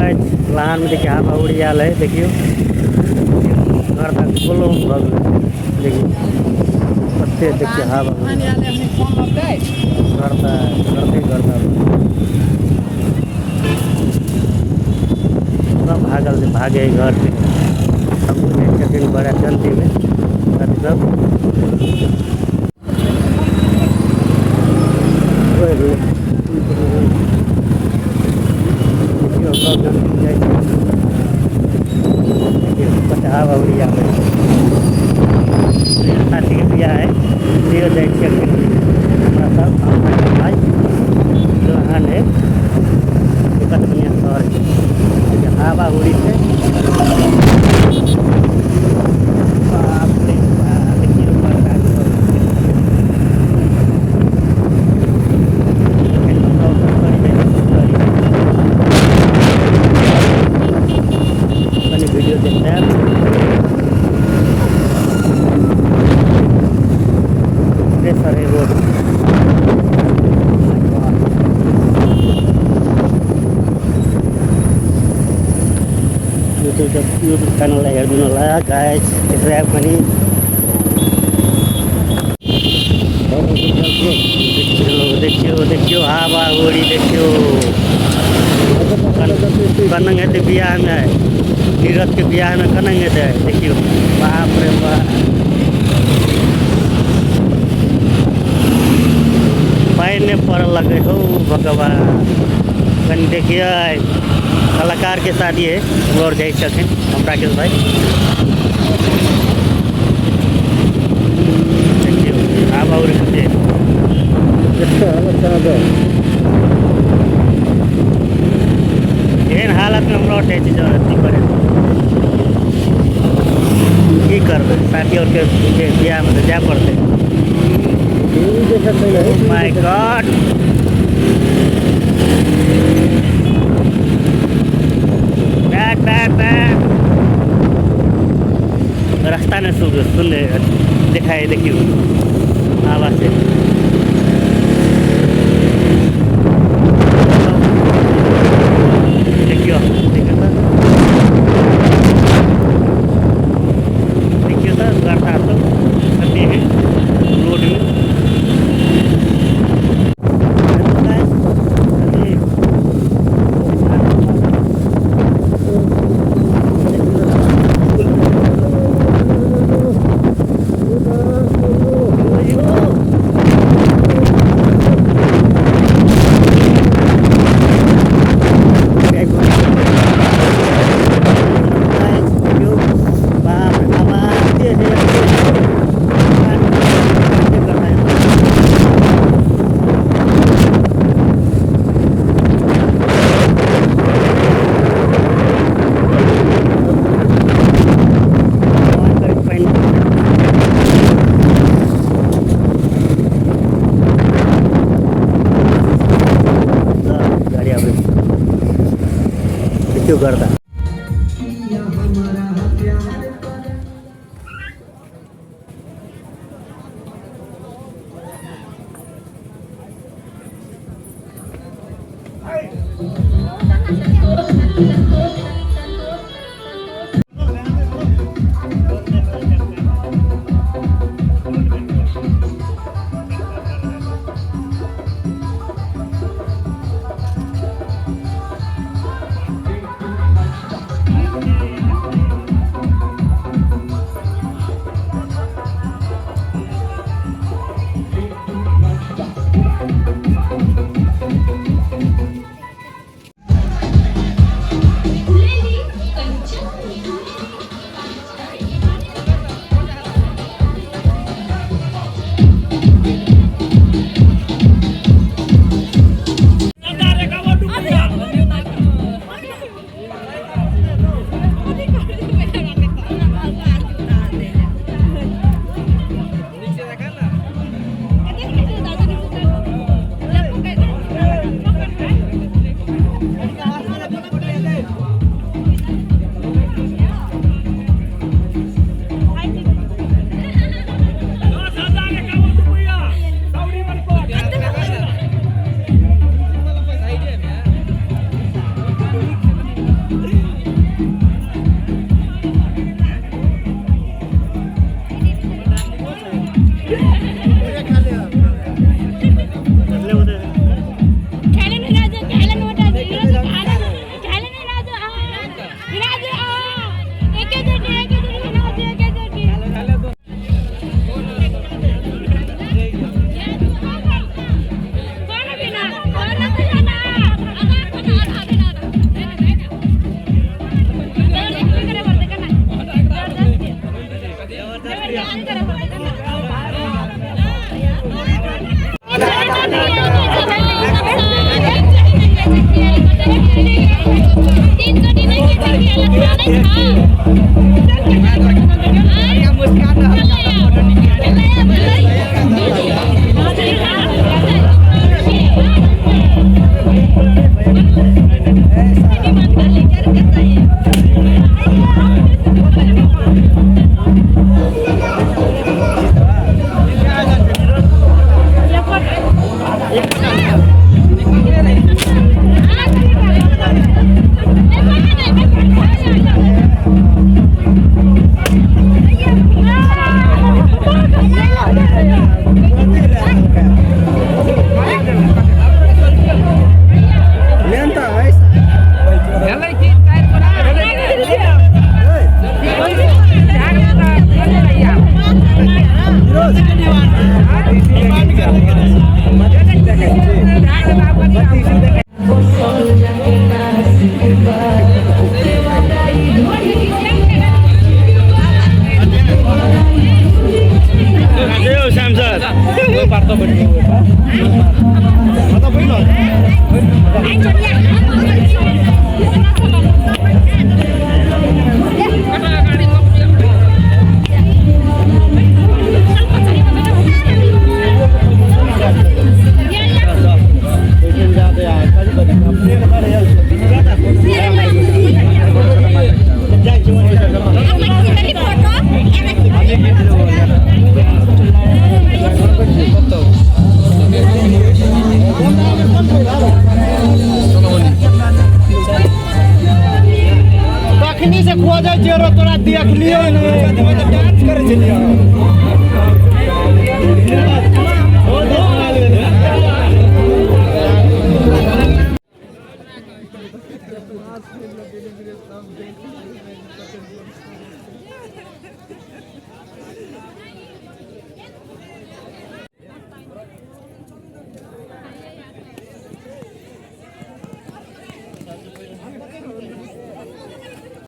Guys Lahan में देखिए हवा उड़ी आयल है। देखियो घर तक गोलो भऽ गेलै। देखियो कते देखियो हवा गर्दा गर्दै गर्दा सब भागल छै, भागे है घर से। हमहूँ जाइ छथिन बड़ा जल्दीमे सब। देखियौ सब जल्दी जाइ छै। देखियौ कते हवा उड़ी आबै छै। साथीके बियाह है, लियो जाइ छियै अखन हमरा सब। भाइ दुल्हन है, कते बढ़िआँ शहर छै। देखियौ हवा उड़ी छै। बाप रे बाप, देखियौ बरसात। कनि वीडियो देखते हैं। प्रेशर है रोड। युट्युब युट्युब च्यानललाई हेरिदिनु होला गाइस, सब्सक्राइब पनि। देखियो देखियो देखियो हवा उड़ी। देखियो कनंग हेतै बियाहमे, नीरजके बियाहमे कनंग हेतै। देखियो बाप रे बाप, पानि नहि पड़ऽ लगै हौ भगवान। कनि देखियै, कलाकारके शादी है, ओ आओर जाइ छथिन हम राकेश भाइ। देखियौ हवा उड़ी कते। एहन हालतमे हमरा जाइ छी अथी करे, की करबै? साथी आओरके बियाहमे तऽ जाय पड़तै। My God, bad bad bad. रास्ता नहि सुन सुनने देखाइ। देखियौ हवा से। देखियौ देखियौ तऽ, देखियौ तऽ गर्दा सब कते है रोडमे। गाड़ी आबै छै। देखियौ गर्दा। तखनी से खोजै छियै रो तोरा देखलियौ ने डांस करै छलियै।